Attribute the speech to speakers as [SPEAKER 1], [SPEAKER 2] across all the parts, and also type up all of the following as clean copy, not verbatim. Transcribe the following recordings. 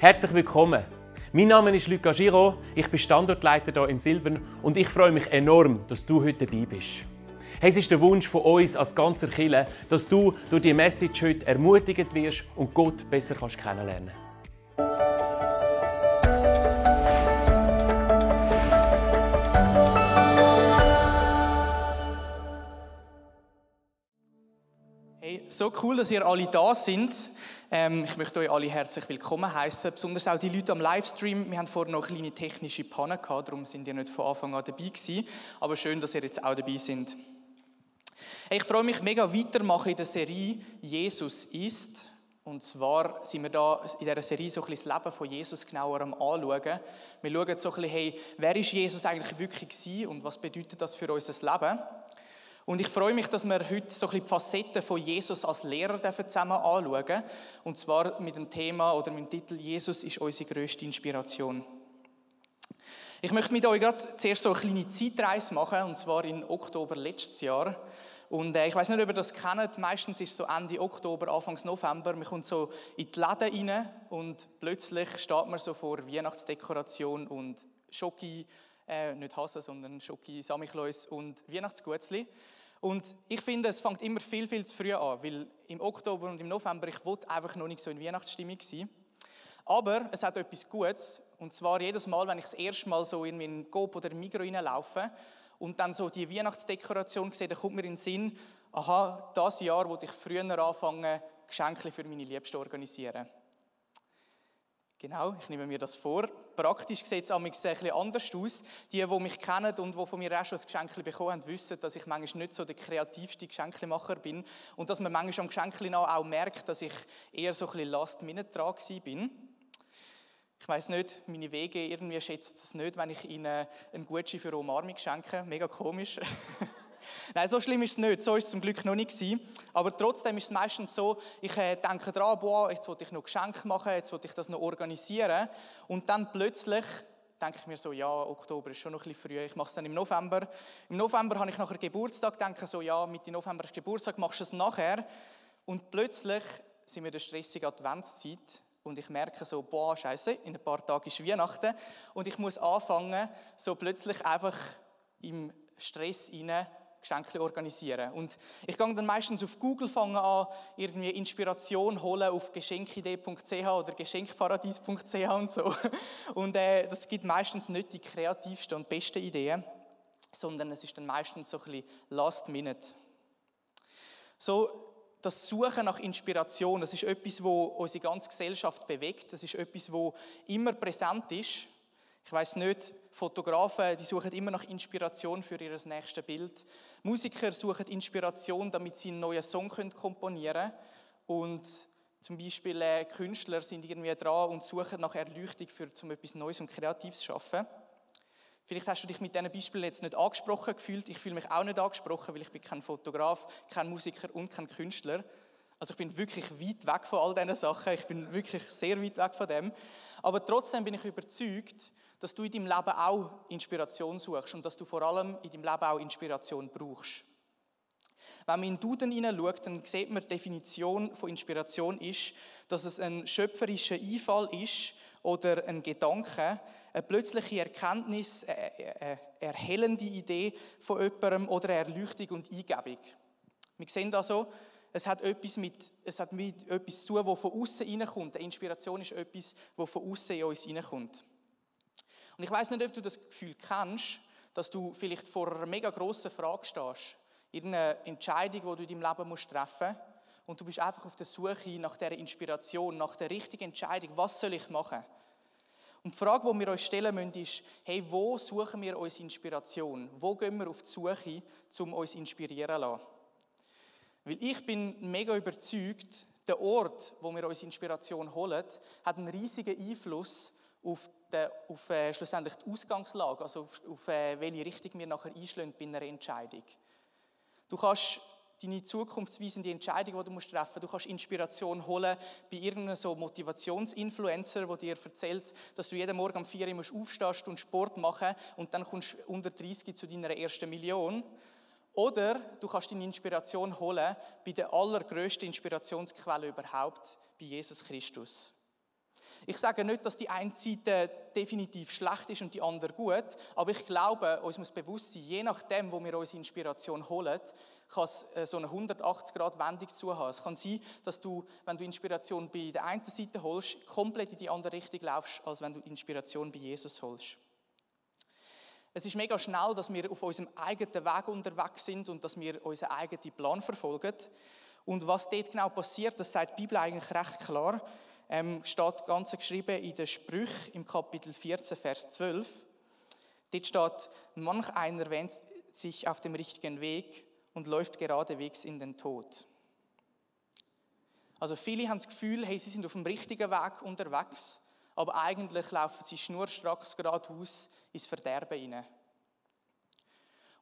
[SPEAKER 1] Herzlich willkommen. Mein Name ist Luca Giraud, ich bin Standortleiter hier in Silbern und ich freue mich enorm, dass du heute dabei bist. Hey, es ist der Wunsch von uns als ganzer Kirche, dass du durch diese Message heute ermutigt wirst und Gott besser kennenlernen kannst.
[SPEAKER 2] Hey, so cool, dass ihr alle da sind. Ich möchte euch alle herzlich willkommen heißen, besonders auch die Leute am Livestream. Wir haben vorhin noch eine kleine technische Panne gehabt, darum sind ihr nicht von Anfang an dabei gewesen. Aber schön, dass ihr jetzt auch dabei seid. Hey, ich freue mich mega weitermachen in der Serie «Jesus ist». Und zwar sind wir da in dieser Serie so ein bisschen das Leben von Jesus genauer am Anschauen. Wir schauen so ein bisschen, hey, wer ist Jesus eigentlich wirklich gewesen und was bedeutet das für unser Leben? Und ich freue mich, dass wir heute so ein bisschen die Facetten von Jesus als Lehrer zusammen anschauen. Und zwar mit dem Thema oder mit dem Titel «Jesus ist unsere grösste Inspiration». Ich möchte mit euch gerade zuerst so eine kleine Zeitreise machen, und zwar im Oktober letztes Jahr. Und ich weiß nicht, ob ihr das kennt, meistens ist es so Ende Oktober, Anfang November, man kommt so in die Läden rein und plötzlich steht man so vor Weihnachtsdekoration und Schoki, nicht Hasen, sondern Schoki, Samichlaus und Weihnachtsguetzli. Und ich finde, es fängt immer viel, viel zu früh an, weil im Oktober und im November, ich wollte einfach noch nicht so in Weihnachtsstimmung sein. Aber es hat etwas Gutes, und zwar jedes Mal, wenn ich das erste Mal so in den Coop oder in Migros reinlaufe und dann so die Weihnachtsdekoration sehe, dann kommt mir in den Sinn, aha, dieses Jahr wollte ich früher anfangen, Geschenke für meine Liebsten zu organisieren. Genau, ich nehme mir das vor. Praktisch sieht es ein bisschen anders aus. Die mich kennen und die von mir auch schon ein Geschenk bekommen haben, wissen, dass ich manchmal nicht so der kreativste Geschenkemacher bin und dass man manchmal am Geschenk auch merkt, dass ich eher so ein bisschen last-minute dran bin. Ich weiss nicht, meine Wege irgendwie schätzen es nicht, wenn ich ihnen einen Gutschein für eine Umarmung schenke. Mega komisch. Nein, so schlimm ist es nicht. So war es zum Glück noch nicht gewesen. Aber trotzdem ist es meistens so, ich denke daran, boah, jetzt will ich noch Geschenke machen, jetzt will ich das noch organisieren. Und dann plötzlich denke ich mir so, ja, Oktober ist schon noch ein bisschen früh, ich mache es dann im November. Im November habe ich nachher Geburtstag, denke so, ja, Mitte November ist Geburtstag, machst du es nachher. Und plötzlich sind wir in der stressigen Adventszeit. Und ich merke so, boah, Scheiße, in ein paar Tagen ist Weihnachten. Und ich muss anfangen, so plötzlich einfach im Stress rein Geschenke organisieren. Und ich gehe dann meistens auf Google, fange an, irgendwie Inspiration holen auf geschenkidee.ch oder geschenkparadies.ch und so. Und das gibt meistens nicht die kreativsten und besten Ideen, sondern es ist dann meistens so ein bisschen last minute. So, das Suchen nach Inspiration, das ist etwas, das unsere ganze Gesellschaft bewegt. Das ist etwas, das immer präsent ist. Ich weiss nicht, Fotografen, die suchen immer nach Inspiration für ihr nächstes Bild. Musiker suchen Inspiration, damit sie einen neuen Song komponieren können. Und zum Beispiel Künstler sind irgendwie dran und suchen nach Erleuchtung, um etwas Neues und Kreatives zu schaffen. Vielleicht hast du dich mit diesen Beispielen jetzt nicht angesprochen gefühlt. Ich fühle mich auch nicht angesprochen, weil ich bin kein Fotograf, kein Musiker und kein Künstler. Also ich bin wirklich weit weg von all diesen Sachen. Ich bin wirklich sehr weit weg von dem. Aber trotzdem bin ich überzeugt, dass du in deinem Leben auch Inspiration suchst und dass du vor allem in deinem Leben auch Inspiration brauchst. Wenn man in den Duden hineinschaut, dann sieht man, die Definition von Inspiration ist, dass es ein schöpferischer Einfall ist oder ein Gedanke, eine plötzliche Erkenntnis, eine erhellende Idee von jemandem oder eine Erleuchtung und Eingebung. Wir sehen also, es hat etwas mit etwas zu tun, das von außen reinkommt. Eine Inspiration ist etwas, das von außen in uns reinkommt. Und ich weiss nicht, ob du das Gefühl kennst, dass du vielleicht vor einer mega grossen Frage stehst. Irgendeine Entscheidung, die du in deinem Leben treffen musst. Und du bist einfach auf der Suche nach dieser Inspiration, nach der richtigen Entscheidung. Was soll ich machen? Und die Frage, die wir uns stellen müssen, ist, hey, wo suchen wir uns Inspiration? Wo gehen wir auf die Suche, um uns inspirieren zu lassen? Weil ich bin mega überzeugt, der Ort, wo wir uns Inspiration holen, hat einen riesigen Einfluss auf schlussendlich die Ausgangslage, also auf welche Richtung wir nachher einschlagen bei einer Entscheidung. Du kannst deine zukunftsweisende Entscheidung, die du treffen musst, du kannst Inspiration holen bei irgendeinem so Motivationsinfluencer, der dir erzählt, dass du jeden Morgen um 4 Uhr aufstehst und Sport machen und dann kommst du unter 30 zu deiner ersten Million. Oder du kannst deine Inspiration holen bei der allergrößten Inspirationsquelle überhaupt, bei Jesus Christus. Ich sage nicht, dass die eine Seite definitiv schlecht ist und die andere gut, aber ich glaube, uns muss bewusst sein, je nachdem, wo wir unsere Inspiration holen, kann es so eine 180-Grad-Wendung zu haben. Es kann sein, dass du, wenn du Inspiration bei der einen Seite holst, komplett in die andere Richtung laufst, als wenn du Inspiration bei Jesus holst. Es ist mega schnell, dass wir auf unserem eigenen Weg unterwegs sind und dass wir unseren eigenen Plan verfolgen. Und was dort genau passiert, das sagt die Bibel eigentlich recht klar. Steht ganz geschrieben in den Sprüchen im Kapitel 14, Vers 12. Dort steht, manch einer wähnt sich auf dem richtigen Weg und läuft geradewegs in den Tod. Also viele haben das Gefühl, hey, sie sind auf dem richtigen Weg unterwegs, aber eigentlich laufen sie schnurstracks geradeaus ins Verderben hinein.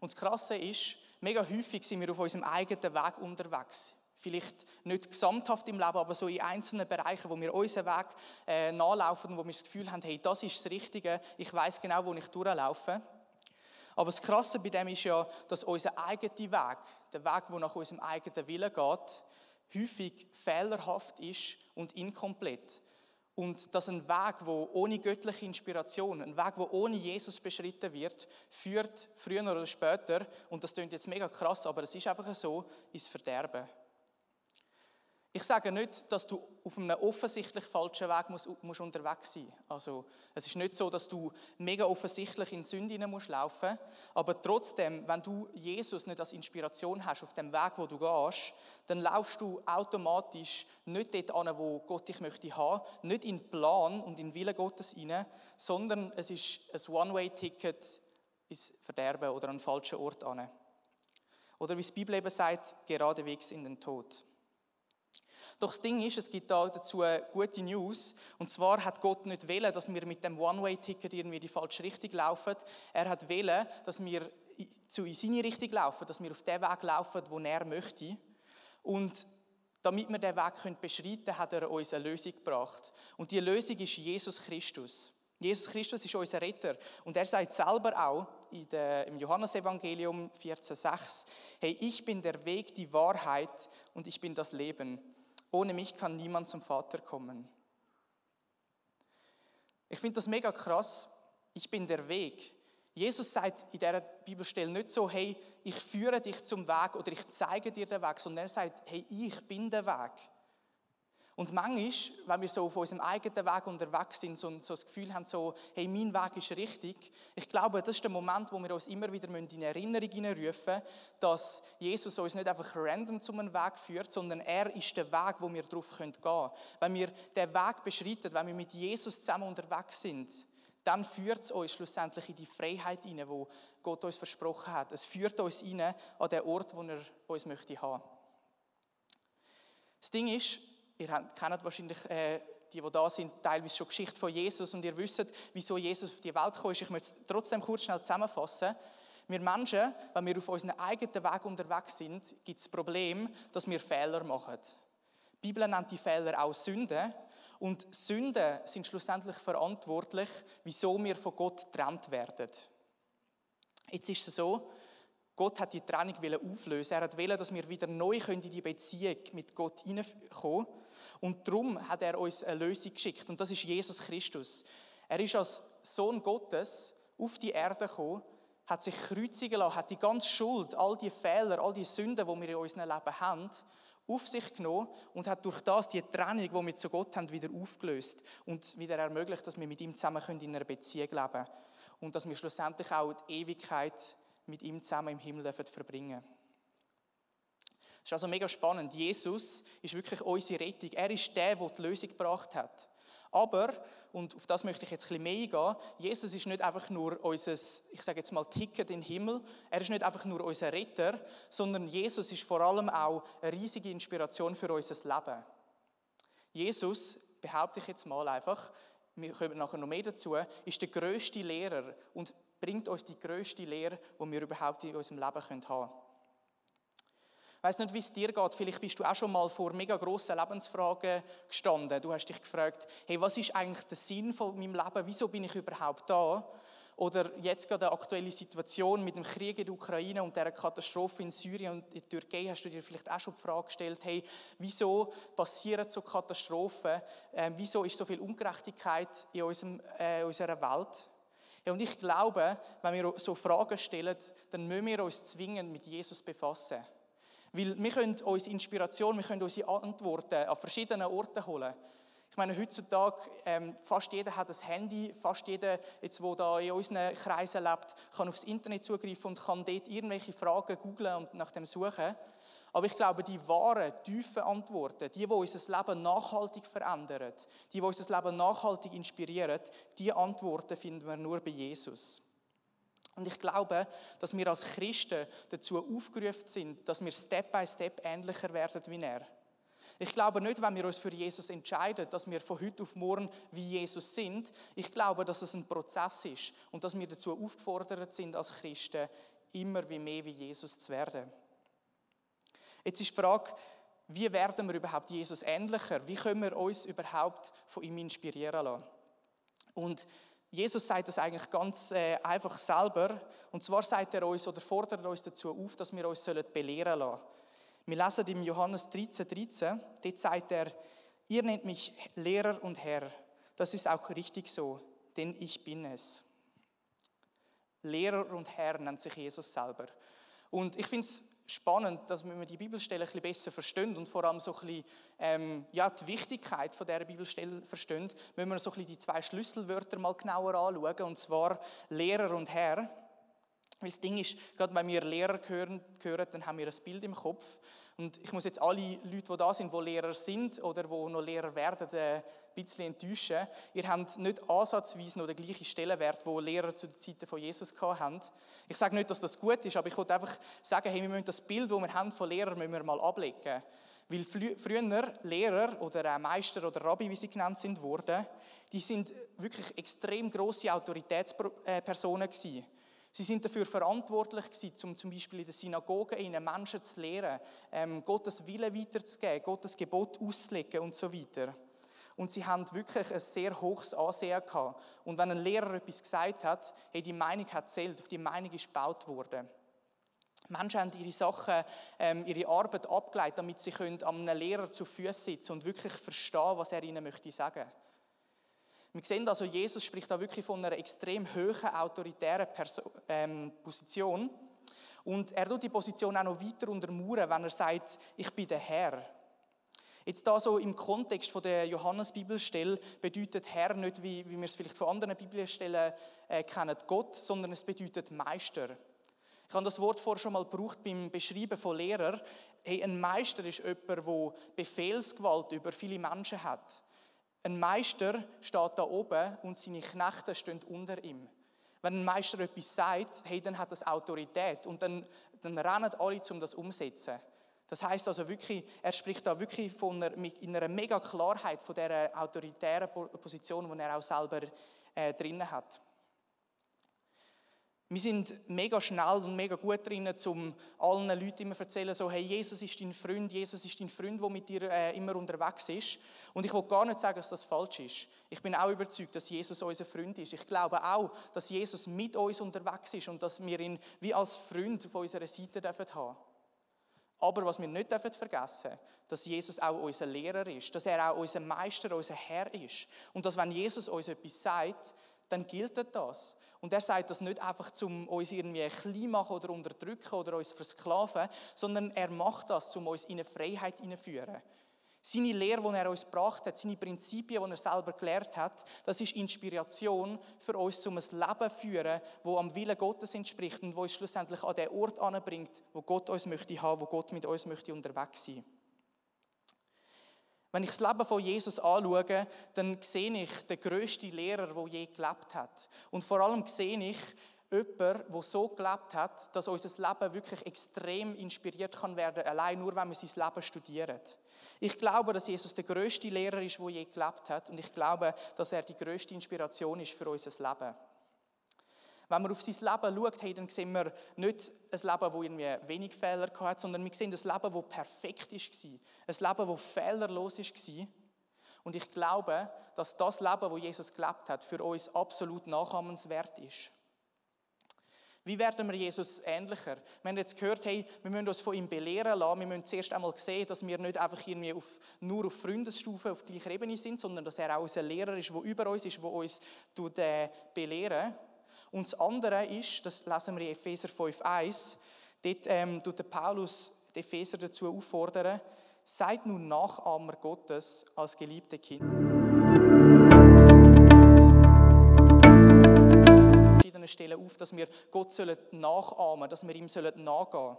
[SPEAKER 2] Und das Krasse ist, mega häufig sind wir auf unserem eigenen Weg unterwegs. Vielleicht nicht gesamthaft im Leben, aber so in einzelnen Bereichen, wo wir unseren Weg nachlaufen, wo wir das Gefühl haben, hey, das ist das Richtige, ich weiss genau, wo ich durchlaufe. Aber das Krasse bei dem ist ja, dass unser eigener Weg, der Weg, der nach unserem eigenen Willen geht, häufig fehlerhaft ist und inkomplett. Und dass ein Weg, der ohne göttliche Inspiration, ein Weg, der ohne Jesus beschritten wird, führt früher oder später, und das klingt jetzt mega krass, aber es ist einfach so, ins Verderben. Ich sage nicht, dass du auf einem offensichtlich falschen Weg musst unterwegs sein musst. Also, es ist nicht so, dass du mega offensichtlich in Sünde laufen musst, aber trotzdem, wenn du Jesus nicht als Inspiration hast auf dem Weg, wo du gehst, dann laufst du automatisch nicht dort an, wo Gott dich möchte haben, nicht in den Plan und in den Willen Gottes hinein, sondern es ist ein One-Way-Ticket ins Verderben oder an den falschen Ort an. Oder wie die Bibel eben sagt, geradewegs in den Tod. Doch das Ding ist, es gibt dazu gute News. Und zwar hat Gott nicht wollen, dass wir mit dem One-Way-Ticket irgendwie die falsche Richtung laufen. Er hat wollen, dass wir in seine Richtung laufen, dass wir auf den Weg laufen, den er möchte. Und damit wir diesen Weg beschreiten können, hat er uns eine Lösung gebracht. Und diese Lösung ist Jesus Christus. Jesus Christus ist unser Retter. Und er sagt selber auch im Johannesevangelium 14,6, hey, ich bin der Weg, die Wahrheit und ich bin das Leben. Ohne mich kann niemand zum Vater kommen. Ich finde das mega krass. Ich bin der Weg. Jesus sagt in dieser Bibelstelle nicht so, hey, ich führe dich zum Weg oder ich zeige dir den Weg, sondern er sagt, hey, ich bin der Weg. Und manchmal, wenn wir so auf unserem eigenen Weg unterwegs sind, so das Gefühl haben, so, hey, mein Weg ist richtig, ich glaube, das ist der Moment, wo wir uns immer wieder in Erinnerung hineinrufen müssen, dass Jesus uns nicht einfach random zu einem Weg führt, sondern er ist der Weg, wo wir drauf gehen können. Wenn wir den Weg beschreiten, wenn wir mit Jesus zusammen unterwegs sind, dann führt es uns schlussendlich in die Freiheit hinein, die Gott uns versprochen hat. Es führt uns hinein an den Ort, wo er uns möchte haben. Das Ding ist, ihr kennt wahrscheinlich die da sind, teilweise schon Geschichte von Jesus und ihr wisst, wieso Jesus auf die Welt gekommen ist. Ich möchte es trotzdem kurz schnell zusammenfassen. Wir Menschen, wenn wir auf unserem eigenen Weg unterwegs sind, gibt es das Problem, dass wir Fehler machen. Die Bibel nennt die Fehler auch Sünden. Und Sünden sind schlussendlich verantwortlich, wieso wir von Gott getrennt werden. Jetzt ist es so, Gott hat die Trennung auflösen. Er wollte, dass wir wieder neu in die Beziehung mit Gott hineinkommen können. Und darum hat er uns eine Lösung geschickt. Und das ist Jesus Christus. Er ist als Sohn Gottes auf die Erde gekommen, hat sich kreuzigen lassen, hat die ganze Schuld, all die Fehler, all die Sünden, die wir in unserem Leben haben, auf sich genommen und hat durch das die Trennung, die wir zu Gott haben, wieder aufgelöst und wieder ermöglicht, dass wir mit ihm zusammen in einer Beziehung leben können und dass wir schlussendlich auch die Ewigkeit mit ihm zusammen im Himmel verbringen dürfen. Das ist also mega spannend. Jesus ist wirklich unsere Rettung. Er ist der die Lösung gebracht hat. Aber, und auf das möchte ich jetzt ein bisschen mehr eingehen, Jesus ist nicht einfach nur unser, ich sage jetzt mal, Ticket in den Himmel. Er ist nicht einfach nur unser Retter, sondern Jesus ist vor allem auch eine riesige Inspiration für unser Leben. Jesus, behaupte ich jetzt mal einfach, wir kommen nachher noch mehr dazu, ist der grösste Lehrer und bringt uns die grösste Lehre, die wir überhaupt in unserem Leben haben können. Ich weiss nicht, wie es dir geht. Vielleicht bist du auch schon mal vor mega grossen Lebensfragen gestanden. Du hast dich gefragt, hey, was ist eigentlich der Sinn von meinem Leben? Wieso bin ich überhaupt da? Oder jetzt gerade eine aktuelle Situation mit dem Krieg in der Ukraine und der Katastrophe in Syrien und in der Türkei, hast du dir vielleicht auch schon die Frage gestellt, hey, wieso passieren so Katastrophen? Wieso ist so viel Ungerechtigkeit in unserer Welt? Ja, und ich glaube, wenn wir so Fragen stellen, dann müssen wir uns zwingend mit Jesus befassen. Weil wir können uns Inspiration, wir können unsere Antworten an verschiedenen Orten holen. Ich meine, heutzutage, fast jeder hat ein Handy, fast jeder, jetzt, der da in unseren Kreisen lebt, kann aufs Internet zugreifen und kann dort irgendwelche Fragen googlen und nach dem suchen. Aber ich glaube, die wahren, tiefen Antworten, die unser Leben nachhaltig verändern, die unser Leben nachhaltig inspirieren, diese Antworten finden wir nur bei Jesus. Und ich glaube, dass wir als Christen dazu aufgerufen sind, dass wir Step by Step ähnlicher werden wie er. Ich glaube nicht, wenn wir uns für Jesus entscheiden, dass wir von heute auf morgen wie Jesus sind. Ich glaube, dass es ein Prozess ist und dass wir dazu aufgefordert sind, als Christen immer mehr wie Jesus zu werden. Jetzt ist die Frage, wie werden wir überhaupt Jesus ähnlicher? Wie können wir uns überhaupt von ihm inspirieren lassen? Und Jesus sagt das eigentlich ganz einfach selber. Und zwar sagt er uns oder fordert uns dazu auf, dass wir uns belehren lassen. Wir lesen im Johannes 13,13, dort sagt er, ihr nennt mich Lehrer und Herr. Das ist auch richtig so, denn ich bin es. Lehrer und Herr nennt sich Jesus selber. Und ich finde es spannend, dass wir die Bibelstelle ein bisschen besser verstehen und vor allem so ein bisschen, die Wichtigkeit von dieser Bibelstelle verstehen, müssen wir so ein bisschen die zwei Schlüsselwörter mal genauer anschauen, und zwar Lehrer und Herr. Weil das Ding ist, gerade wenn wir Lehrer hören, dann haben wir ein Bild im Kopf. Und ich muss jetzt alle Leute, die da sind, die Lehrer sind oder die noch Lehrer werden, ein bisschen enttäuschen. Ihr habt nicht ansatzweise noch den gleichen Stellenwert, den Lehrer zu den Zeiten von Jesus hatten. Ich sage nicht, dass das gut ist, aber ich wollte einfach sagen, hey, wir müssen das Bild, das wir haben von Lehrern, müssen wir mal ablegen. Weil früher Lehrer oder Meister oder Rabbi, wie sie genannt sind, wurden, die sind wirklich extrem grosse Autoritätspersonen gewesen. Sie sind dafür verantwortlich gewesen, um zum Beispiel in der Synagoge ihnen Menschen zu lehren, Gottes Willen weiterzugeben, Gottes Gebot auszulegen und so weiter. Und sie haben wirklich ein sehr hohes Ansehen gehabt. Und wenn ein Lehrer etwas gesagt hat, hey, die Meinung hat zählt, auf die Meinung ist gebaut worden. Menschen haben ihre Sachen, ihre Arbeit abgeleitet, damit sie einem Lehrer zu Füßen sitzen und wirklich verstehen, was er ihnen möchte sagen. Wir sehen also, Jesus spricht da wirklich von einer extrem hohen autoritären Position. Und er tut die Position auch noch weiter untermauern, wenn er sagt, ich bin der Herr. Jetzt da so im Kontext von der Johannes-Bibelstelle bedeutet Herr nicht, wie wir es vielleicht von anderen Bibelstellen kennen, Gott, sondern es bedeutet Meister. Ich habe das Wort vorher schon mal gebraucht beim Beschreiben von Lehrer. Hey, ein Meister ist jemand, der Befehlsgewalt über viele Menschen hat. Ein Meister steht da oben und seine Knechte stehen unter ihm. Wenn ein Meister etwas sagt, hey, dann hat das Autorität und dann rennen alle, um das umzusetzen. Das heisst also wirklich, er spricht da wirklich in einer mega Klarheit von dieser autoritären Position, die er auch selber drin hat. Wir sind mega schnell und mega gut drin, um allen Leuten immer zu erzählen, so, hey, Jesus ist dein Freund, der mit dir immer unterwegs ist. Und ich will gar nicht sagen, dass das falsch ist. Ich bin auch überzeugt, dass Jesus unser Freund ist. Ich glaube auch, dass Jesus mit uns unterwegs ist und dass wir ihn wie als Freund auf unserer Seite haben dürfen. Aber was wir nicht vergessen dürfen, dass Jesus auch unser Lehrer ist, dass er auch unser Meister, unser Herr ist. Und dass, wenn Jesus uns etwas sagt, dann gilt das. Und er sagt das nicht einfach, um uns irgendwie klein machen oder unterdrücken oder uns versklaven, sondern er macht das, um uns in eine Freiheit hineinzuführen. Seine Lehre, die er uns gebracht hat, seine Prinzipien, die er selber gelehrt hat, das ist Inspiration für uns, um ein Leben zu führen, das am Willen Gottes entspricht und das uns schlussendlich an den Ort anbringt, wo Gott uns möchte haben, wo Gott mit uns möchte unterwegs sein. Wenn ich das Leben von Jesus anschaue, dann sehe ich den grössten Lehrer, der je gelebt hat. Und vor allem sehe ich jemanden, der so gelebt hat, dass unser Leben wirklich extrem inspiriert kann werden, allein nur, wenn wir sein Leben studieren. Ich glaube, dass Jesus der grösste Lehrer ist, der je gelebt hat. Und ich glaube, dass er die grösste Inspiration ist für unser Leben. Wenn wir auf sein Leben schauen, hey, dann sehen wir nicht ein Leben, das irgendwie wenig Fehler hatte, sondern wir sehen ein Leben, das perfekt war. Ein Leben, das fehlerlos war. Und ich glaube, dass das Leben, das Jesus gelebt hat, für uns absolut nachahmenswert ist. Wie werden wir Jesus ähnlicher? Wir haben jetzt gehört, hey, wir müssen uns von ihm belehren lassen. Wir müssen zuerst einmal sehen, dass wir nicht einfach irgendwie nur auf Freundesstufe auf gleicher Ebene sind, sondern dass er auch unser Lehrer ist, der über uns ist, der uns belehren. Und das andere ist, das lesen wir in Epheser 5,1, dort tut der Paulus die Epheser dazu auffordern, seid nun Nachahmer Gottes als geliebte Kinder. Stellen auf, dass wir Gott nachahmen, dass wir ihm nachgehen sollen.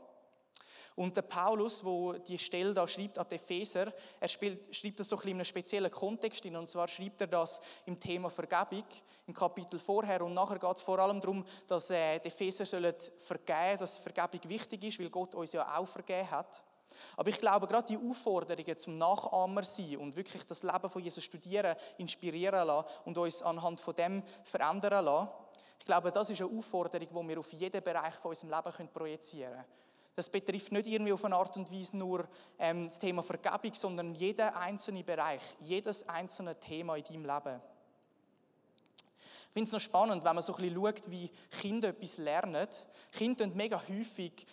[SPEAKER 2] Und der Paulus, der die Stelle da schreibt an die Epheser, er schreibt das so ein bisschen in einem speziellen Kontext hin. Und zwar schreibt er das im Thema Vergebung, im Kapitel vorher. Und nachher geht es vor allem darum, dass die Epheser vergeben, dass Vergebung wichtig ist, weil Gott uns ja auch vergeben hat. Aber ich glaube, gerade die Aufforderungen zum Nachahmer sein und wirklich das Leben von Jesus studieren, inspirieren lassen und uns anhand von dem verändern lassen, ich glaube, das ist eine Aufforderung, die wir auf jeden Bereich von unserem Leben projizieren können. Das betrifft nicht irgendwie auf eine Art und Weise nur das Thema Vergebung, sondern jeden einzelnen Bereich, jedes einzelne Thema in deinem Leben. Ich finde es noch spannend, wenn man so ein bisschen schaut, wie Kinder etwas lernen. Kinder lernen mega häufig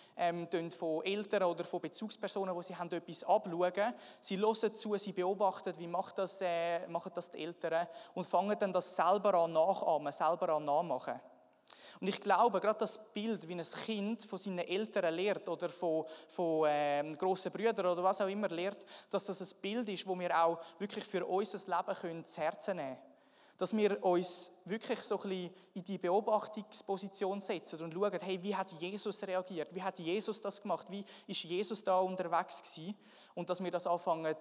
[SPEAKER 2] von Eltern oder von Bezugspersonen, die sie haben, etwas abschauen. Sie hören zu, sie beobachten, wie machen das die Eltern und fangen dann das selber an nachahmen, selber an nachmachen. Und ich glaube, gerade das Bild, wie ein Kind von seinen Eltern lernt oder von grossen Brüdern oder was auch immer lernt, dass das ein Bild ist, das wir auch wirklich für unser Leben zu Herzen nehmen können. Dass wir uns wirklich so ein bisschen in die Beobachtungsposition setzen und schauen, hey, wie hat Jesus reagiert? Wie hat Jesus das gemacht? Wie ist Jesus da unterwegs gewesen? Und dass wir das anfangen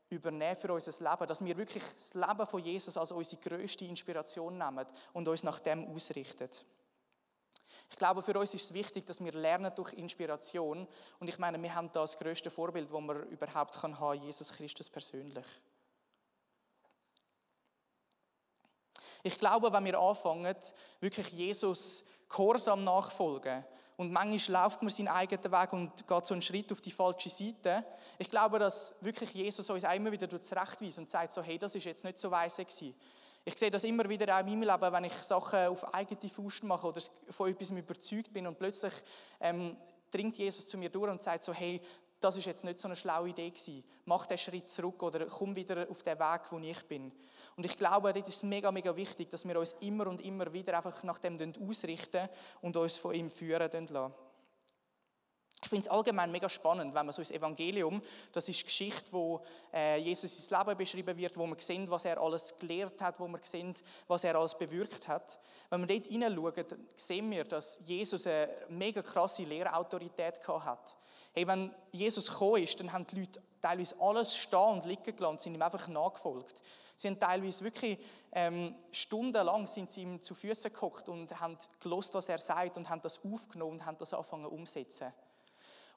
[SPEAKER 2] übernehmen für unser Leben. Dass wir wirklich das Leben von Jesus als unsere grösste Inspiration nehmen und uns nach dem ausrichten. Ich glaube, für uns ist es wichtig, dass wir lernen durch Inspiration. Und ich meine, wir haben da das grösste Vorbild, das man überhaupt haben kann, Jesus Christus persönlich. Ich glaube, wenn wir anfangen, wirklich Jesus gehorsam nachfolgen und manchmal läuft man seinen eigenen Weg und geht so einen Schritt auf die falsche Seite, ich glaube, dass wirklich Jesus uns auch immer wieder zurechtweist und sagt so, hey, das ist jetzt nicht so weise gewesen. Ich sehe das immer wieder auch in meinem Leben, wenn ich Sachen auf eigene Faust mache oder von etwas überzeugt bin und plötzlich dringt Jesus zu mir durch und sagt so, hey, das ist jetzt nicht so eine schlaue Idee gewesen. Mach den Schritt zurück oder komm wieder auf den Weg, wo ich bin. Und ich glaube, dort ist es mega, mega wichtig, dass wir uns immer und immer wieder einfach nach dem ausrichten und uns von ihm führen lassen. Ich finde es allgemein mega spannend, wenn man so das Evangelium, das ist die Geschichte, wo Jesus sein Leben beschrieben wird, wo wir sehen, was er alles gelehrt hat, wo wir sehen, was er alles bewirkt hat. Wenn wir dort hineinschauen, sehen wir, dass Jesus eine mega krasse Lehrautorität hat. Hey, wenn Jesus gekommen ist, dann haben die Leute teilweise alles stehen und liegen gelassen und sind ihm einfach nachgefolgt. Sie haben teilweise wirklich stundenlang sind sie ihm zu Füßen gehockt und haben gehört, was er sagt und haben das aufgenommen und haben das angefangen umzusetzen.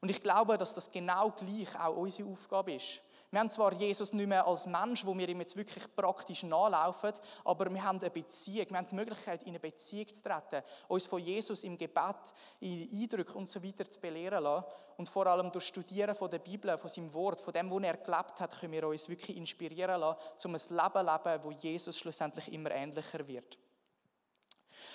[SPEAKER 2] Und ich glaube, dass das genau gleich auch unsere Aufgabe ist. Wir haben zwar Jesus nicht mehr als Mensch, wo wir ihm jetzt wirklich praktisch nachlaufen, aber wir haben eine Beziehung, wir haben die Möglichkeit, in eine Beziehung zu treten, uns von Jesus im Gebet, in Eindrücken und so weiter zu belehren lassen. Und vor allem durch Studieren von der Bibel, von seinem Wort, von dem, was er gelebt hat, können wir uns wirklich inspirieren lassen, um ein Leben zu leben, wo Jesus schlussendlich immer ähnlicher wird.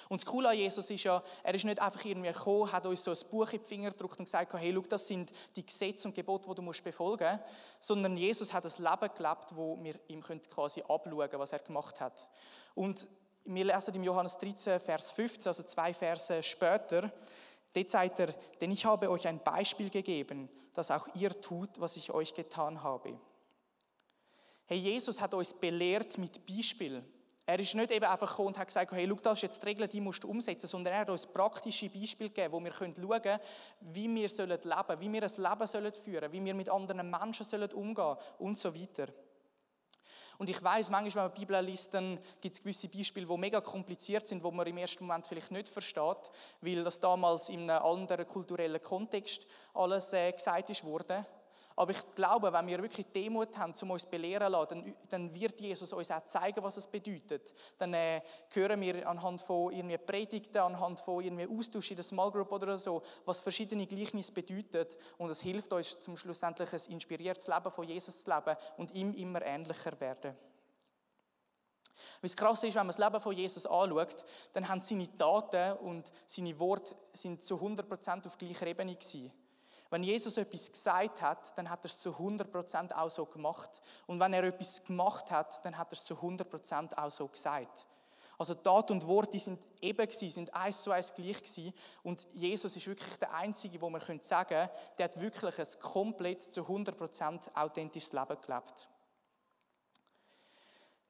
[SPEAKER 2] Und das Coole an Jesus ist ja, er ist nicht einfach irgendwie gekommen, hat uns so ein Buch in die Finger gedrückt und gesagt, hey, schau, das sind die Gesetze und Gebote, die du befolgen musst, sondern Jesus hat ein Leben gelebt, wo wir ihm quasi abschauen können, was er gemacht hat. Und wir lesen im Johannes 13, Vers 15, also 2 Verse später, dort sagt er, denn ich habe euch ein Beispiel gegeben, dass auch ihr tut, was ich euch getan habe. Hey, Jesus hat uns belehrt mit Beispiel. Er ist nicht eben einfach gekommen und hat gesagt, hey, schau, das ist jetzt die Regel, die musst du umsetzen, sondern er hat uns praktische Beispiele gegeben, wo wir schauen können, wie wir leben sollen, wie wir ein Leben führen sollen, wie wir mit anderen Menschen umgehen sollen und so weiter. Und ich weiss, manchmal, wenn man die Bibel liest, dann gibt es gewisse Beispiele, die mega kompliziert sind, die man im ersten Moment vielleicht nicht versteht, weil das damals in einem anderen kulturellen Kontext alles gesagt wurde. Aber ich glaube, wenn wir wirklich Demut haben, um uns belehren zu lassen, dann wird Jesus uns auch zeigen, was es bedeutet. Dann hören wir anhand von irgendwie Predigten, anhand von irgendwie Austausch in der Small Group oder so, was verschiedene Gleichnisse bedeuten. Und es hilft uns, zum schlussendlich ein inspiriertes Leben von Jesus zu leben und ihm immer ähnlicher werden. Was krass ist, wenn man das Leben von Jesus anschaut, dann haben seine Taten und seine Worte sind zu 100% auf gleicher Ebene gewesen. Wenn Jesus etwas gesagt hat, dann hat er es zu 100% auch so gemacht. Und wenn er etwas gemacht hat, dann hat er es zu 100% auch so gesagt. Also Tat und Wort, die sind eben gewesen, sind 1:1 gleich gewesen. Und Jesus ist wirklich der Einzige, wo man sagen können, der hat wirklich ein komplett zu 100% authentisches Leben gelebt.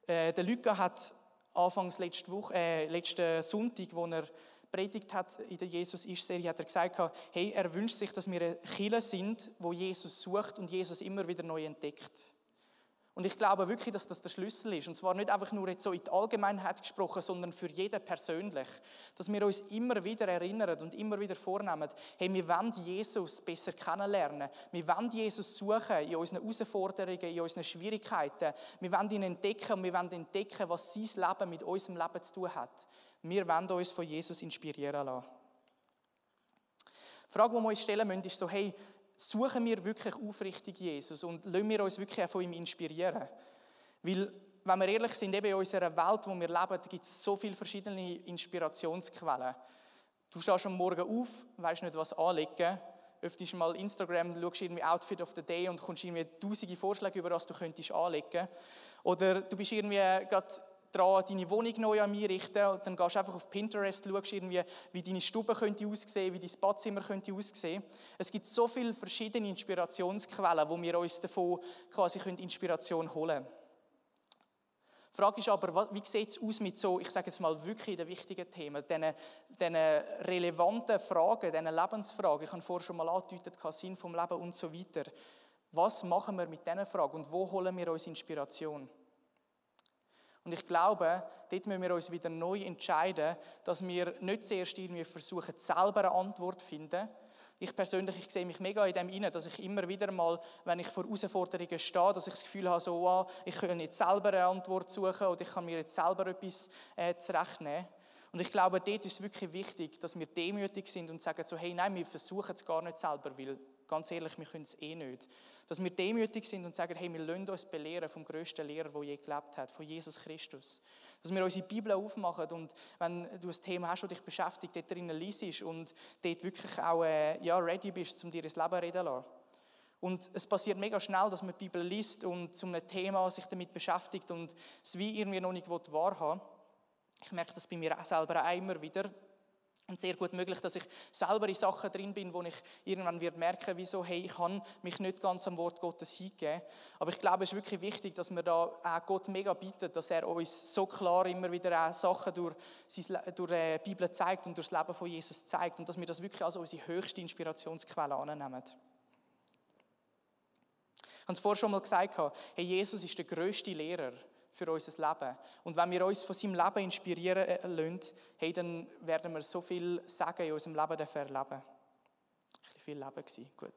[SPEAKER 2] Der Luca hat anfangs letzten Sonntag, wo er predigt hat in der Jesus-ist-Serie, hat er gesagt, hey, er wünscht sich, dass wir eine Kirche sind, wo Jesus sucht und Jesus immer wieder neu entdeckt. Und ich glaube wirklich, dass das der Schlüssel ist. Und zwar nicht einfach nur jetzt so in die Allgemeinheit gesprochen, sondern für jeden persönlich. Dass wir uns immer wieder erinnern und immer wieder vornehmen, hey, wir wollen Jesus besser kennenlernen. Wir wollen Jesus suchen in unseren Herausforderungen, in unseren Schwierigkeiten. Wir wollen ihn entdecken und wir wollen entdecken, was sein Leben mit unserem Leben zu tun hat. Wir wollen uns von Jesus inspirieren lassen. Die Frage, die wir uns stellen müssen, ist so, hey, suchen wir wirklich aufrichtig Jesus und lassen wir uns wirklich von ihm inspirieren? Weil, wenn wir ehrlich sind, eben in unserer Welt, wo wir leben, gibt es so viele verschiedene Inspirationsquellen. Du stehst am Morgen auf, weisst nicht, was anlegen, öffnest mal Instagram, schaust irgendwie Outfit of the Day und kommst irgendwie tausende Vorschläge über, was du könntest anlegen. Oder du bist irgendwie gerade dran, deine Wohnung neu einrichten und dann gehst du einfach auf Pinterest, schaust irgendwie, wie deine Stube könnte aussehen, wie dein Badzimmer könnte aussehen. Es gibt so viele verschiedene Inspirationsquellen, wo wir uns davon quasi Inspiration holen können. Die Frage ist aber, wie sieht es aus mit so, ich sage jetzt mal wirklich den wichtigen Themen, diesen relevanten Fragen, diesen Lebensfragen. Ich habe vorher schon mal angedeutet, Sinn vom Leben und so weiter. Was machen wir mit diesen Fragen und wo holen wir uns Inspiration? Und ich glaube, dort müssen wir uns wieder neu entscheiden, dass wir nicht zuerst irgendwie versuchen, selber eine Antwort zu finden. Ich persönlich, ich sehe mich mega in dem hinein, dass ich immer wieder mal, wenn ich vor Herausforderungen stehe, dass ich das Gefühl habe, so, wow, ich kann jetzt selber eine Antwort suchen oder ich kann mir jetzt selber etwas zurechtnehmen. Und ich glaube, dort ist es wirklich wichtig, dass wir demütig sind und sagen so, hey, nein, wir versuchen es gar nicht selber, weil ganz ehrlich, wir können es eh nicht. Dass wir demütig sind und sagen, hey, wir lassen uns belehren vom grössten Lehrer, der je gelebt hat, von Jesus Christus. Dass wir unsere Bibel aufmachen und wenn du ein Thema hast, das dich beschäftigt, dort drinnen liest und dort wirklich auch ready bist, um dir das Leben reden zu lassen. Und es passiert mega schnell, dass man die Bibel liest und zu einem Thema sich damit beschäftigt und es wie irgendwie noch nicht wahrhaben will. Ich merke das bei mir auch selber auch immer wieder. Und sehr gut möglich, dass ich selber in Sachen drin bin, wo ich irgendwann merken wieso, hey, ich kann mich nicht ganz am Wort Gottes hingeben. Aber ich glaube, es ist wirklich wichtig, dass wir da auch Gott mega bitten, dass er uns so klar immer wieder auch Sachen durch die Bibel zeigt und durch das Leben von Jesus zeigt. Und dass wir das wirklich als unsere höchste Inspirationsquelle annehmen. Ich habe es vorher schon mal gesagt, hey, Jesus ist der grösste Lehrer für unser Leben. Und wenn wir uns von seinem Leben inspirieren lassen, hey, dann werden wir so viel Sagen in unserem Leben erleben. Ein bisschen viel Leben gewesen, gut.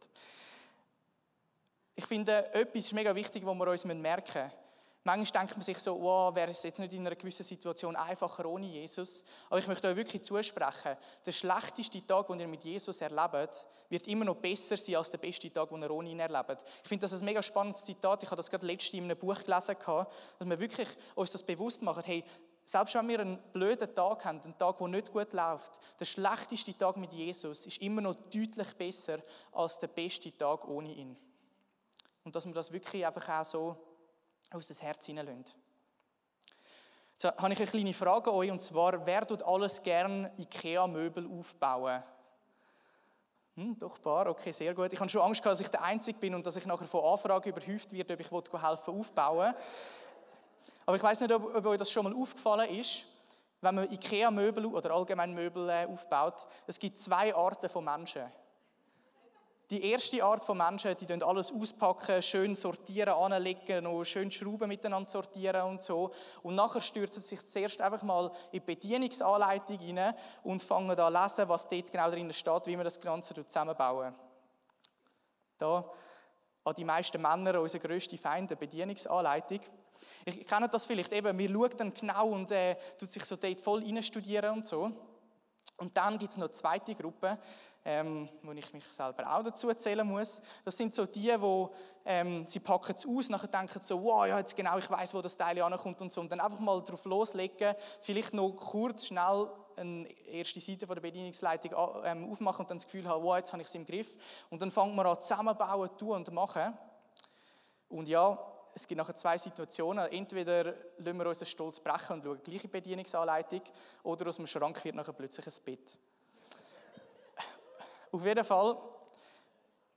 [SPEAKER 2] Ich finde, etwas ist mega wichtig, was wir uns merken müssen. Manchmal denkt man sich so, wow, wäre es jetzt nicht in einer gewissen Situation einfacher ohne Jesus. Aber ich möchte euch wirklich zusprechen, der schlechteste Tag, den ihr mit Jesus erlebt, wird immer noch besser sein als der beste Tag, den ihr ohne ihn erlebt. Ich finde das ein mega spannendes Zitat. Ich habe das gerade letztens in einem Buch gelesen, dass wir wirklich uns das bewusst machen, hey, selbst wenn wir einen blöden Tag haben, einen Tag, der nicht gut läuft, der schlechteste Tag mit Jesus ist immer noch deutlich besser als der beste Tag ohne ihn. Und dass wir das wirklich einfach auch so aus das Herz hineinlassen. Jetzt habe ich eine kleine Frage an euch, und zwar, wer tut alles gerne IKEA-Möbel aufbauen? Doch ein paar, okay, sehr gut. Ich habe schon Angst gehabt, dass ich der Einzige bin und dass ich nachher von Anfragen überhäuft werde, ob ich helfen aufbauen. Aber ich weiss nicht, ob euch das schon mal aufgefallen ist, wenn man IKEA-Möbel oder allgemein Möbel aufbaut, es gibt zwei Arten von Menschen. Die erste Art von Menschen, die alles auspacken, schön sortieren, anlegen, noch schön Schrauben miteinander sortieren und so. Und nachher stürzen sie sich zuerst einfach mal in die Bedienungsanleitung rein und fangen an zu lesen, was dort genau drin steht, wie wir das Ganze zusammenbauen. Da an die meisten Männer, unser grösster Feind, die Bedienungsanleitung. Ich kenne das vielleicht eben, wir schauen dann genau und tut sich so dort voll reinstudieren und so. Und dann gibt es noch eine zweite Gruppe, wo ich mich selber auch dazu zählen muss. Das sind so die, sie packen es aus, nachher denken so, wow, ja, jetzt genau, ich weiss, wo das Teil ankommt und so. Und dann einfach mal drauf loslegen, vielleicht noch kurz, schnell eine erste Seite von der Bedienungsleitung aufmachen und dann das Gefühl haben, wow, jetzt habe ich es im Griff. Und dann fangen wir an zusammenbauen, tun und machen. Und ja, es gibt nachher zwei Situationen. Entweder lassen wir unseren Stolz brechen und schauen die gleiche Bedienungsanleitung, oder aus dem Schrank wird nachher plötzlich ein Bett. Auf jeden Fall,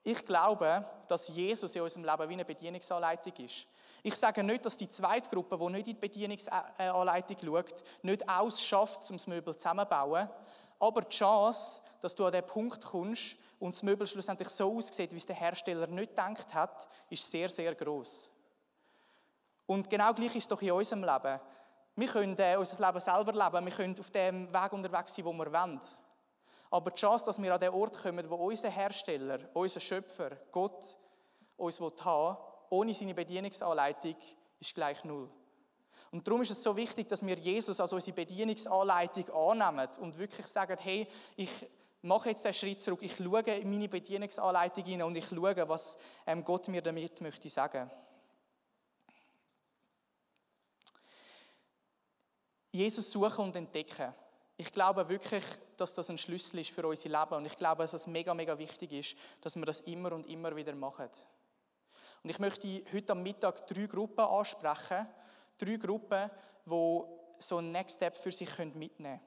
[SPEAKER 2] ich glaube, dass Jesus in unserem Leben wie eine Bedienungsanleitung ist. Ich sage nicht, dass die zweite Gruppe, die nicht in die Bedienungsanleitung schaut, nicht ausschafft, um das Möbel zusammenzubauen. Aber die Chance, dass du an den Punkt kommst und das Möbel schlussendlich so aussieht, wie es der Hersteller nicht gedacht hat, ist sehr, sehr gross. Und genau gleich ist es doch in unserem Leben. Wir können unser Leben selber leben, wir können auf dem Weg unterwegs sein, wo wir wollen. Aber die Chance, dass wir an den Ort kommen, wo unser Hersteller, unser Schöpfer, Gott, uns haben will, ohne seine Bedienungsanleitung, ist gleich null. Und darum ist es so wichtig, dass wir Jesus als unsere Bedienungsanleitung annehmen und wirklich sagen, hey, ich mache jetzt den Schritt zurück, ich schaue in meine Bedienungsanleitung hinein und ich schaue, was Gott mir damit möchte sagen. Jesus suchen und entdecken. Ich glaube wirklich, dass das ein Schlüssel ist für unser Leben und ich glaube, dass es mega, mega wichtig ist, dass wir das immer und immer wieder machen. Und ich möchte heute am Mittag 3 Gruppen ansprechen. 3 Gruppen, die so einen Next Step für sich mitnehmen können.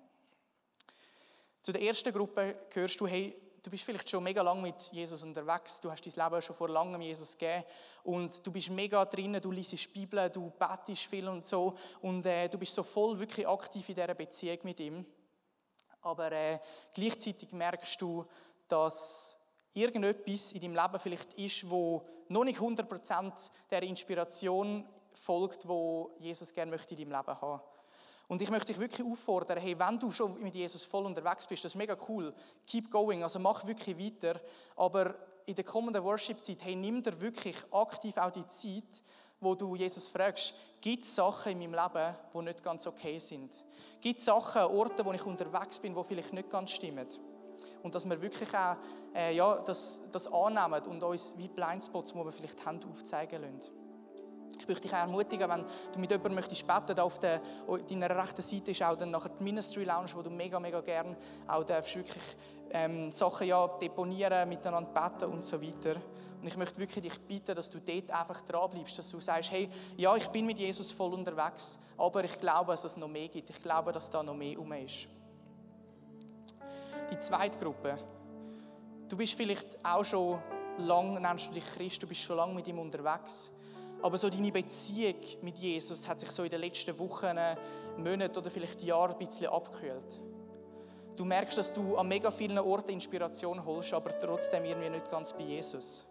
[SPEAKER 2] Zu der ersten Gruppe gehörst du, hey, du bist vielleicht schon mega lange mit Jesus unterwegs, du hast dein Leben schon vor langem Jesus gegeben und du bist mega drinnen, du liest die Bibel, du betest viel und so und du bist so voll wirklich aktiv in dieser Beziehung mit ihm. Aber gleichzeitig merkst du, dass irgendetwas in deinem Leben vielleicht ist, wo noch nicht 100% der Inspiration folgt, wo Jesus gerne möchte in deinem Leben haben. Und ich möchte dich wirklich auffordern, hey, wenn du schon mit Jesus voll unterwegs bist, das ist mega cool, keep going, also mach wirklich weiter, aber in der kommenden Worship-Zeit, hey, nimm dir wirklich aktiv auch die Zeit, wo du Jesus fragst, gibt es Sachen in meinem Leben, die nicht ganz okay sind? Gibt es Sachen, Orte, wo ich unterwegs bin, die vielleicht nicht ganz stimmen? Und dass wir wirklich auch das annehmen und uns wie Blindspots, die wir vielleicht haben, aufzeigen lassen. Ich möchte dich auch ermutigen, wenn du mit jemandem möchtest beten, auf deiner rechten Seite ist auch dann nachher die Ministry Lounge, wo du mega, mega gerne auch darfst wirklich Sachen deponieren, miteinander beten und so weiter. Und ich möchte wirklich dich bitten, dass du dort einfach dranbleibst, dass du sagst, hey, ja, ich bin mit Jesus voll unterwegs, aber ich glaube, dass es noch mehr gibt. Ich glaube, dass da noch mehr ist. Die zweite Gruppe. Du bist vielleicht auch schon lange, nennst du dich Christ, du bist schon lange mit ihm unterwegs. Aber so deine Beziehung mit Jesus hat sich so in den letzten Wochen, Monaten oder vielleicht Jahren ein bisschen abgekühlt. Du merkst, dass du an mega vielen Orten Inspiration holst, aber trotzdem irgendwie nicht ganz bei Jesus.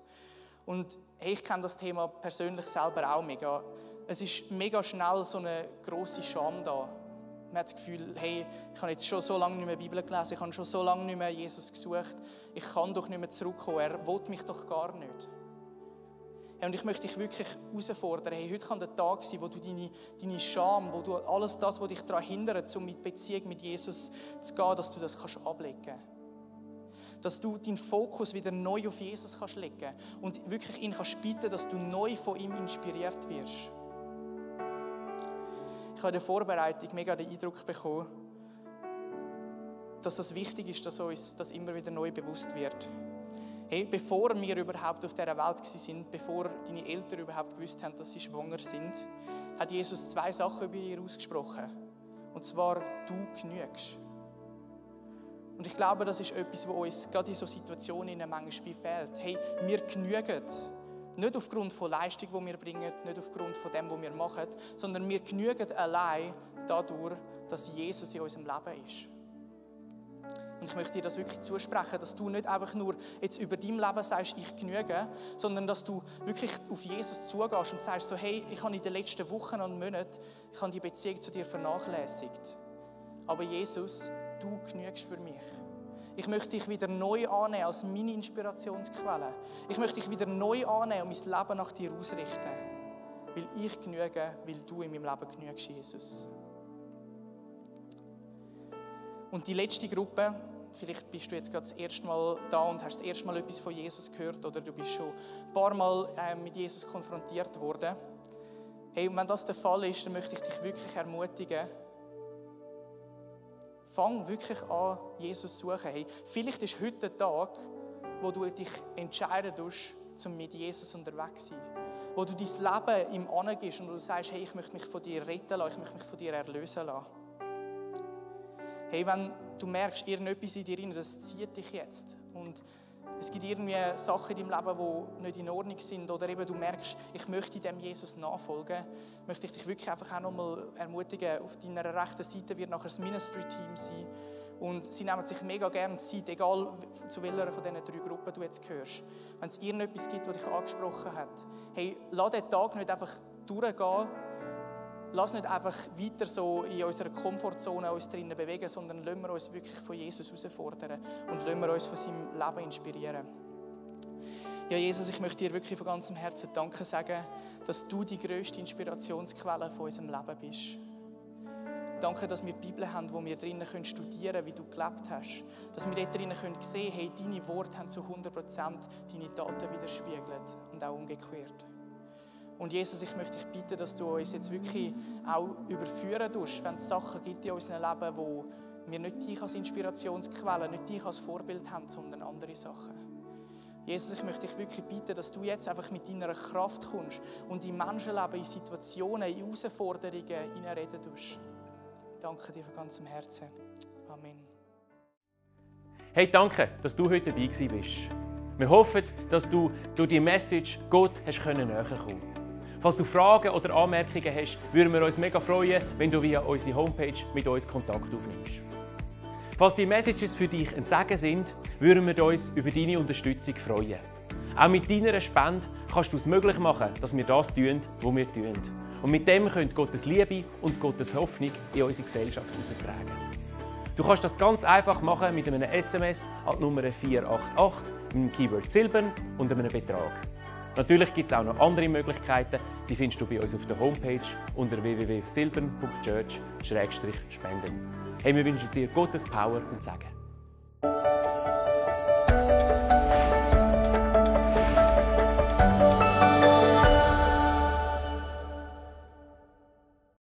[SPEAKER 2] Und hey, ich kenne das Thema persönlich selber auch mega. Es ist mega schnell so eine grosse Scham da. Man hat das Gefühl, hey, ich habe jetzt schon so lange nicht mehr Bibel gelesen, ich habe schon so lange nicht mehr Jesus gesucht, ich kann doch nicht mehr zurückkommen, er will mich doch gar nicht. Hey, und ich möchte dich wirklich herausfordern, hey, heute kann der Tag sein, wo du deine Scham, wo du alles das, was dich daran hindert, um mit Beziehung mit Jesus zu gehen, dass du das kannst ablegen kannst. Dass du deinen Fokus wieder neu auf Jesus kannst legen und wirklich ihn kannst bitten, dass du neu von ihm inspiriert wirst. Ich habe in der Vorbereitung mega den Eindruck bekommen, dass das wichtig ist, dass uns das immer wieder neu bewusst wird. Hey, bevor wir überhaupt auf dieser Welt waren, bevor deine Eltern überhaupt gewusst haben, dass sie schwanger sind, hat Jesus 2 Sachen über ihr ausgesprochen. Und zwar, du genügst. Und ich glaube, das ist etwas, was uns gerade in solchen Situationen manchmal fehlt. Hey, wir genügen. Nicht aufgrund von Leistung, die wir bringen, nicht aufgrund von dem, was wir machen, sondern wir genügen allein dadurch, dass Jesus in unserem Leben ist. Und ich möchte dir das wirklich zusprechen, dass du nicht einfach nur jetzt über dein Leben sagst, ich genüge, sondern dass du wirklich auf Jesus zugehst und sagst so, hey, ich habe in den letzten Wochen und Monaten die Beziehung zu dir vernachlässigt. Aber Jesus, du genügst für mich. Ich möchte dich wieder neu annehmen als meine Inspirationsquelle. Ich möchte dich wieder neu annehmen und mein Leben nach dir ausrichten. Weil ich genüge, weil du in meinem Leben genügst, Jesus. Und die letzte Gruppe, vielleicht bist du jetzt gerade das erste Mal da und hast das erste Mal etwas von Jesus gehört oder du bist schon ein paar Mal mit Jesus konfrontiert worden. Hey, und wenn das der Fall ist, dann möchte ich dich wirklich ermutigen, fang wirklich an, Jesus zu suchen. Hey, vielleicht ist heute der Tag, wo du dich entscheiden musst, um mit Jesus unterwegs zu sein. Wo du dein Leben ihm angibst und du sagst, hey, ich möchte mich von dir retten lassen, ich möchte mich von dir erlösen lassen. Hey, wenn du merkst, irgendetwas in dir rein, das zieht dich jetzt und es gibt irgendwie Sachen in deinem Leben, die nicht in Ordnung sind oder eben du merkst, ich möchte dem Jesus nachfolgen, möchte ich dich wirklich einfach auch nochmal ermutigen, auf deiner rechten Seite wird nachher das Ministry-Team sein und sie nehmen sich mega gerne Zeit, egal zu welcher von diesen 3 Gruppen du jetzt gehörst. Wenn es irgendetwas gibt, das dich angesprochen hat, hey, lass den Tag nicht einfach durchgehen, lass nicht einfach weiter so in unserer Komfortzone uns drinnen bewegen, sondern lassen wir uns wirklich von Jesus herausfordern und lassen wir uns von seinem Leben inspirieren. Ja, Jesus, ich möchte dir wirklich von ganzem Herzen Danke sagen, dass du die grösste Inspirationsquelle von unserem Leben bist. Danke, dass wir die Bibel haben, wo wir drinnen studieren können, wie du gelebt hast. Dass wir dort drinnen sehen können, hey, deine Worte haben zu 100% deine Taten widerspiegelt und auch umgekehrt. Und Jesus, ich möchte dich bitten, dass du uns jetzt wirklich auch überführen tust, wenn es Sachen gibt in unserem Leben, wo wir nicht dich als Inspirationsquelle, nicht dich als Vorbild haben, sondern andere Sachen. Jesus, ich möchte dich wirklich bitten, dass du jetzt einfach mit deiner Kraft kommst und in Menschenleben, in Situationen, in Herausforderungen hineinreden tust. Danke dir von ganzem Herzen. Amen.
[SPEAKER 1] Hey, danke, dass du heute dabei bist. Wir hoffen, dass du durch die Message Gott näher kommen konntest. Falls du Fragen oder Anmerkungen hast, würden wir uns mega freuen, wenn du via unsere Homepage mit uns Kontakt aufnimmst. Falls die Messages für dich ein Segen sind, würden wir uns über deine Unterstützung freuen. Auch mit deiner Spende kannst du es möglich machen, dass wir das tun, was wir tun. Und mit dem könnt Gottes Liebe und Gottes Hoffnung in unsere Gesellschaft heraustragen. Du kannst das ganz einfach machen mit einem SMS an die Nummer 488, mit dem Keyword Silbern und einem Betrag. Natürlich gibt es auch noch andere Möglichkeiten, die findest du bei uns auf der Homepage unter www.silbern.church/spenden. Hey, wir wünschen dir Gottes Power und Segen.